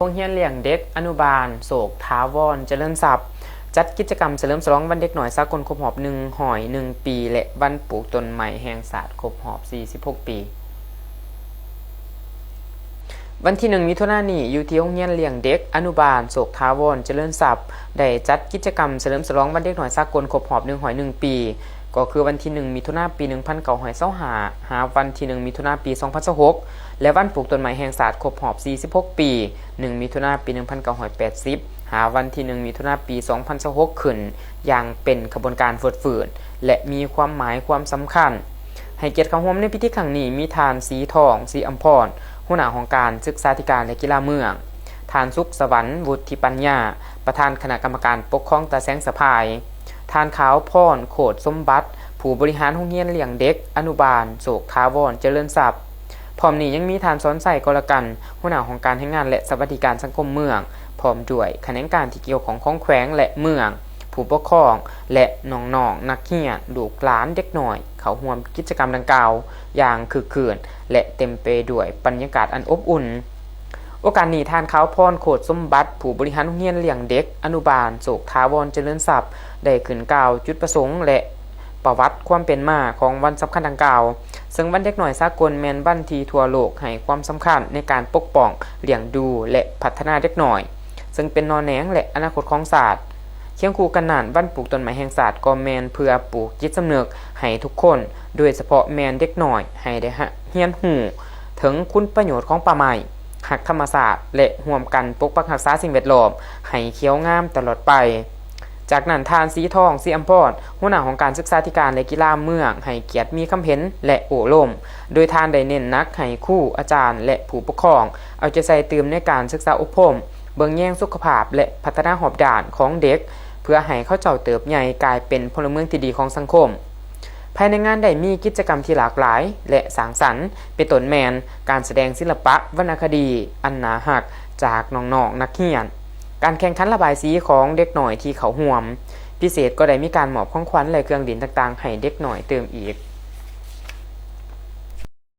ໂຮງຮຽນລ້ຽງເດັກອະນຸບານໂສກຖາວອນຈະເລີນຊັບ ຈັດກິດຈະກຳສະເຫຼີມສະຫຼອງວັນເດັກນ້ອຍສາກົນຄົບຮອບໜຶ່ງຮ້ອຍໜຶ່ງປີ ແລະ ວັນປູກຕົ້ນໄມ້ແຫ່ງຊາດຄົບຮອບສີ່ສິບຫົກປີ. ວັນທີໜຶ່ງ ມິຖຸນານີ້ ຢູ່ທີ່ໂຮງຮຽນລ້ຽງເດັກອະນຸບານໂສກຖາວອນຈະເລີນຊັບ ໄດ້ຈັດກິດຈະກຳສະເຫຼີມສະຫຼອງວັນເດັກນ້ອຍສາກົນຄົບຮອບໜຶ່ງຮ້ອຍໜຶ່ງປີ ກໍຄືວັນທີໜຶ່ງ ມິຖຸນາ ປີໜຶ່ງພັນເກົ້າຮ້ອຍຊາວຫ້າ ຫາວັນທີໜຶ່ງ ມິຖຸນາ ປີສອງພັນຊາວຫົກ ແລະ ວັນປູກຕົ້ນໄມ້ແຫ່ງຊາດຄົບຮອບສີ່ສິບຫົກປີ ໜຶ່ງ ມິຖຸນາ ປີໜຶ່ງພັນເກົ້າຮ້ອຍແປດສິບ ຫາວັນທີໜຶ່ງ ມິຖຸນາ ປີສອງພັນຊາວຫົກ ຂຶ້ນຢ່າງເປັນຂະບວນການຟົດຟື້ນ ແລະ ມີຄວາມໝາຍຄວາມສຳຄັນ. ໃຫ້ກຽດເຂົ້າຮ່ວມໃນພິທີຄັ້ງນີ້ ມີທ່ານ ສີທອງ ສີອຳພອນ ຫົວໜ້າຫ້ອງການສຶກສາທິການ ແລະ ກິລາເມືອງ, ທ່ານ ສຸກສະຫວັນ ວຸດທິປັນຍາ ປະທານຄະນະກຳມະການປົກຄອງຕາແສງສະພາຍ, ທ່ານ ຂາວພອນ ໂຄດສົມບັດ ຜູ້ບໍລິຫານໂຮງຮຽນລ້ຽງເດັກອະນຸບານໂສກຖາວອນຈະເລີນຊັບ. ພ້ອມນີ້ຍັງມີທ່ານ ສອນໄຊ ກໍລະກັນ ຫົວໜ້າຫ້ອງການແຮງງານ ແລະ ສະຫວັດດີການສັງຄົມເມືອງ ພ້ອມດ້ວຍຂະແໜງການທີ່ກ່ຽວຂ້ອງຂອງແຂວງ ແລະ ເມືອງ, ຜູ້ປົກຄອງ ແລະ ນ້ອງໆນັກຮຽນ ລູກຫຼານເດັກນ້ອຍ ເຂົ້າຮ່ວມກິດຈະກຳດັ່ງກ່າວຢ່າງຄຶກຄື້ນ ແລະ ເຕັມໄປດ້ວຍບັນຍາກາດອັນອົບອຸ່ນ. ໂອກາດນີ້ ທ່ານ ຂາວພອນ ໂຄດສົມບັດ ຜູ້ບໍລິຫານໂຮງຮຽນລ້ຽງເດັກອະນຸບານໂສກຖາວອນຈະເລີນຊັບ ໄດ້ຂຶ້ນກ່າວຈຸດປະສົງ ແລະ ປະຫວັດຄວາມເປັນມາຂອງວັນສຳຄັນດັ່ງກ່າວ, ເຊິ່ງວັນເດັກນ້ອຍສາກົນແມ່ນວັນທີ່ທົ່ວໂລກໃຫ້ຄວາມສຳຄັນໃນການປົກປ້ອງ, ລ້ຽງດູ ແລະ ພັດທະນາເດັກນ້ອຍ, ເຊິ່ງເປັນໜໍ່ແໜງ ແລະ ອະນາຄົດຂອງຊາດ. ຄຽງຄູ່ກັນນັ້ນ, ວັນປູກຕົ້ນໄມ້ແຫ່ງຊາດກໍແມ່ນເພື່ອປູກຈິດສຳນຶກໃຫ້ທຸກຄົນ, ໂດຍສະເພາະແມ່ນເດັກນ້ອຍ, ໃຫ້ໄດ້ຮະ ຮຽນຮູ້ເຖິງຄຸນປະໂຫຍດຂອງປ່າໄມ້, ຮັກທຳມະຊາດ ແລະ ຮ່ວມກັນປົກປັກຮັກສາສິ່ງແວດລ້ອມໃຫ້ຂຽວງາມຕະຫຼອດໄປ. ຈາກນັ້ນ ທ່ານ ສີທອງ ສີອຳພອນ ຫົວໜ້າຫ້ອງການສຶກສາທິການ ແລະ ກິລາເມືອງ ໃຫ້ກຽດມີຄຳເຫັນ ແລະ ໂອ້ລົມ, ໂດຍທ່ານໄດ້ເນັ້ນໜັກໃຫ້ຄູ, ອາຈານ ແລະ ຜູ້ປົກຄອງ ເອົາໃຈໃສ່ຕື່ມໃນການສຶກສາອົບຮົມ, ເບິ່ງແຍງສຸຂະພາບ ແລະ ພັດທະນາຮອບດ້ານຂອງເດັກ, ເພື່ອໃຫ້ເຂົາເຈົ້າເຕີບໃຫຍ່ກາຍເປັນພົນລະເມືອງທີ່ດີຂອງສັງຄົມ. ພາຍໃນງານໄດ້ມີກິດຈະກຳທີ່ຫຼາກຫຼາຍ ແລະ ສ້າງສັນ, ເປັນຕົ້ນແມ່ນການສະແດງສິລະປະວັນນະຄະດີອັນໜ້າຮັກຈາກນ້ອງໆນັກຮຽນ, ການແຂ່ງຂັນລະບາຍສີຂອງເດັກນ້ອຍທີ່ເຂົ້າຮ່ວມ, ພິເສດກໍໄດ້ມີການມອບຂອງຂວັນ ແລະ ເຄື່ອງຫຼິ້ນຕ່າງໆໃຫ້ເດັກນ້ອຍຕື່ມອີກ.